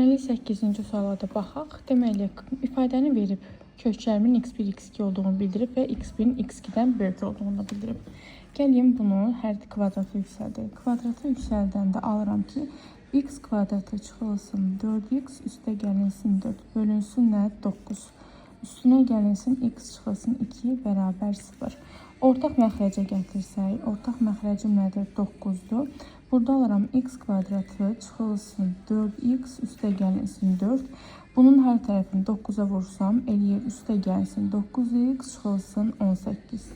Deməli, 8-ci suala da baxaq. Deməli, ifadəni verib köklərimin x1, x2 olduğunu bildirib və x1-in x2-dən böyük olduğunu da bildirib. Gəlin bunu hər kvadrata yüksəldək. Kvadrata yüksəldəndə alıram ki, x kvadratı çıxılsın 4x, üstə gəlinsin 4, bölünsün nə? 9. Üstünə gəlinsin x çıxılsın 2 bərabər 0. Ortaq məxrəcə gətirsək, ortaq məxrəcim nədir? 9-dur. Burada alıram x kvadratı çıxılsın 4x, üstə gəlinsin 4. Bunun hər tərəfini 9-a vursam, eləyir üstə gəlsin 9x çıxılsın 18.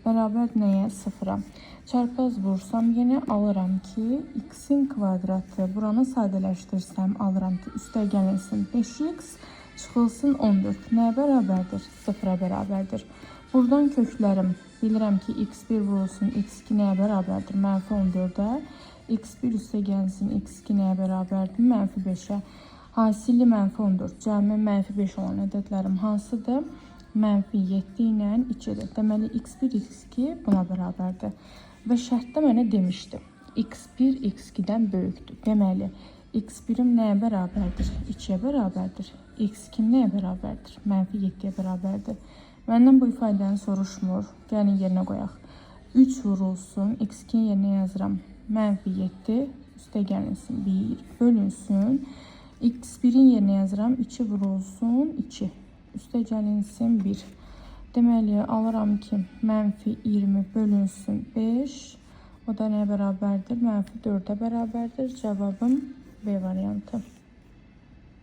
Bərabər nəyə? 0-a. Çarpaz vursam yenə alıram ki, x-in kvadratı, buranı sadələşdirsəm, alıram ki, üstə gəlinsin 5x, çıxılsın 14. Nəyə bərabərdir? 0-a bərabərdir. Buradan köklərim, bilirəm ki, x1 vurulsun, x2 nəyə bərabərdir? Mənfi 14-ə. X1 üstə gəlsin, x2 nəyə bərabərdir? Mənfi 5-ə. Hasili mənfi 14, cəmi mənfi 5 olan ədədlərim hansıdır? Mənfi 7 ilə 2-dir. Deməli, x1, x2 buna bərabərdir. Və şərtdə mənə demişdi, x1 x2-dən böyükdür. Deməli, x1-im nəyə bərabərdir? 2-yə bərabərdir. X2-m nəyə bərabərdir? Mənfi 7-yə bərabərdir. Məndən bu ifadəni soruşmur. Gəlin yerinə qoyaq. 3 vurulsun, x2-nin yerinə yazıram. Mənfi 7, üstə gəlinsin 1, bölünsün. X1-in yerinə yazıram. 2 vurulsun 2, üstə gəlinsin 1. Deməli, alıram ki, mənfi 20 bölünsün 5. O da nəyə bərabərdir? Mənfi 4-ə bərabərdir. Cavabım B variantı.